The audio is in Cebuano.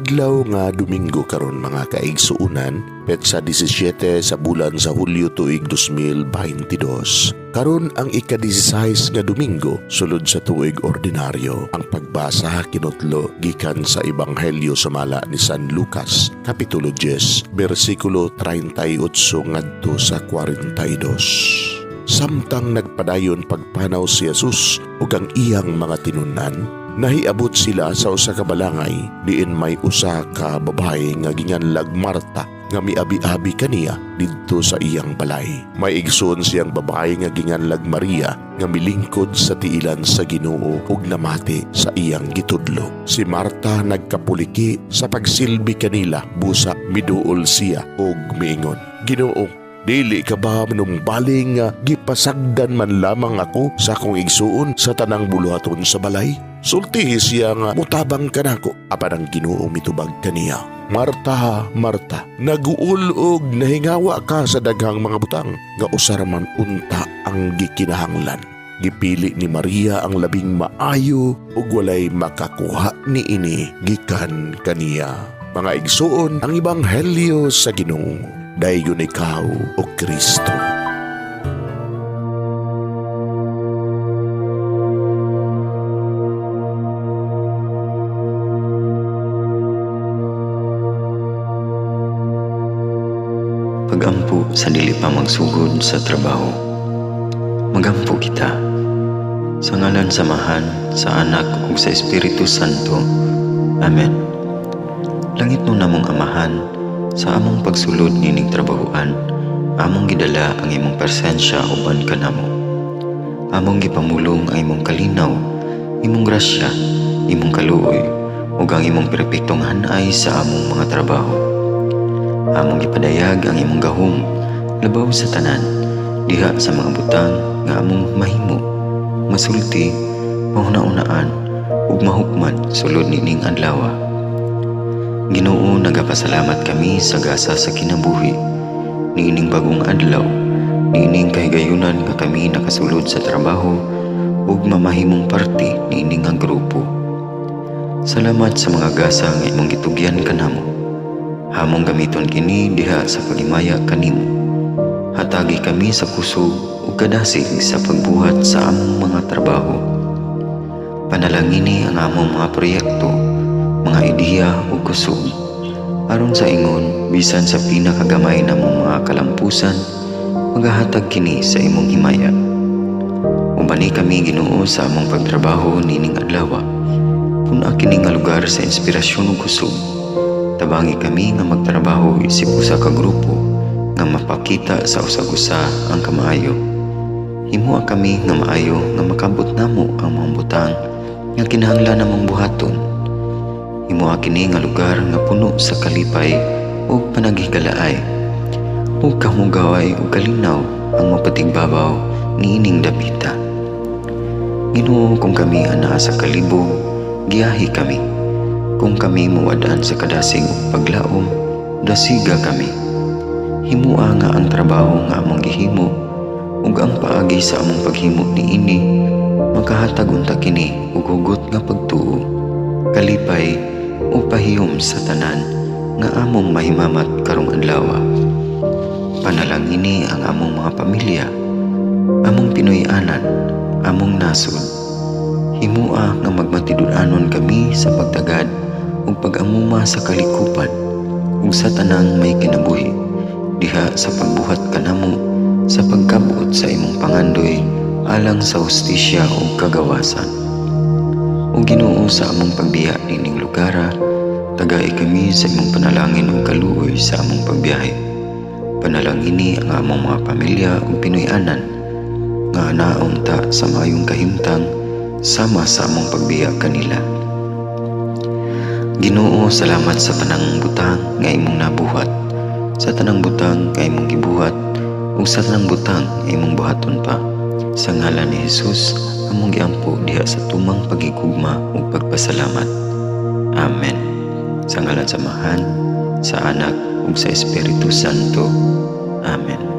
Adlaw nga Domingo karon, mga kaigsuunan, petsa 17 sa bulan sa Hulyo, tuig 2022. Karon ang ika-16 nga Domingo sulod sa tuig ordinaryo. Ang pagbasa kinutlo gikan sa Ebanghelyo sumala ni San Lucas, Kapitulo 10, bersikulo 38 ngadto sa 42. Samtang nagpadayon pagpanaw si Jesus ug ang iyang mga tinun-an, nahiabot sila sa usa ka balangay diin may usa ka babae nga ginganlag Marta nga miabi-abi kaniya didto sa iyang balay. May igsoon siyang babae nga ginganlag Maria nga milingkod sa tiilan sa Ginoo ug namati sa iyang gitudlo. Si Marta nagkapuliki sa pagsilbi kanila, busa miduol siya ug miingon, "Ginoo, dili ka ba manumbaling nga gipasagdan man lamang ako sa akong igsuon sa tanang buluhaton sa balay? Sultihi siya nga mutabang kanako." Apan ang Ginoo mitubag kaniya, "Marta, Marta, naguol og nahingawa ka sa daghang mga butang nga usa ra man unta ang gikinahanglan. Gipili ni Maria ang labing maayo ug walay makakuha niini gikan kaniya." Mga igsuon, ang ebanghelyo sa Ginoo. Daygon ikaw, O Kristo. Pagampo sa dili pa magsugod sa trabaho. Magampo kita. Sa ngalan sa Amahan, sa Anak ug sa Espiritu Santo. Amen. Langitnon namong Amahan, sa among pagsulod nining trabahuan, among gidala ang imong presensya uban kanamo. Among gipamulong ang imong kalinaw, imong grasya, imong kaluoy, ug ang imong perpektong hanay sa among mga trabaho. Among gipadayag ang imong gahom labaw sa tanan diha sa mga butang nga among mahimo, masulti, mahuna-unaan ug mahukman sulod nining adlaw. Ginoo, nagapasalamat kami sa gasa sa kinabuhi niining bagong adlaw, niining kahigayunan nga kami nakasulod sa trabaho ug mamahimong parte niini nga grupo. Salamat sa mga gasa nga imong gitugyan kanamo. Among gamiton kini diha sa paghimaya kanimo. Hatagi kami sa kusog ug kadasig sa pagbuhat sa among mga trabaho. Panalangini ang among mga proyekto, mga ideya ug kusog. Aron sa ingon, bisan sa pinakagamay namong mga kalampusan, magahatag kini sa imong himaya. Ubani kami, Ginoo, sa among pagtrabaho nining adlaw. Pun-a kini nga lugar sa inspirasyon ug kusog. Tabangi kami nga magtrabaho isip usa ka grupo nga mapakita sa usag-usa ang kamaayo. Himoa kami nga maayo nga makabot namo ang mga butang nga kinahanglan namong buhaton. Himoa kini nga lugar nga puno sa kalipay ug panaghigalaay ug kahugaway ug kalinaw ang mapatigbabaw niining dapita. Ginoo, kung kami anaa sa kalibog, giyahi kami. Kung kami mawad-an sa kadasig ug paglaom, dasiga kami. Himoa nga ang trabaho nga among gihimo ug ang paagi sa among paghimo niini makahatag unta kini og hugot nga pagtuo, kalipay ug pahiyom sa tanan nga among mahimamat karong adlaw. Panalangini ang among mga pamilya, among Pinoy-anan, among nasod. Himoa nga magmatinud-anon kami sa pagtagad ug pag-amuma sa kalikupan ug sa tanang may kinabuhi diha sa pagbuhat kanamo sa pagkabot sa imong pangandoy alang sa hustisya ug kagawasan. O Ginoo, sa among pagbiya nining lugara, tagai kami sa imong panalangin ug kaluoy sa among pagbiyahe. Panalangini ang among mga pamilya ug Pinoy-anan nga naunta sa maayong kahimtang sama sa among pagbiya kanila. Ginoo, salamat sa tanang butang nga imong nabuhat, sa tanang butang nga imong gibuhat, ug sa tanang butang nga imong buhaton pa. Sa ngalan ni Jesus, among giampo diha sa tumang paghigugma ug pagpasalamat. Amen. Sa ngalan sa Amahan, sa Anak ug sa Espiritu Santo. Amen.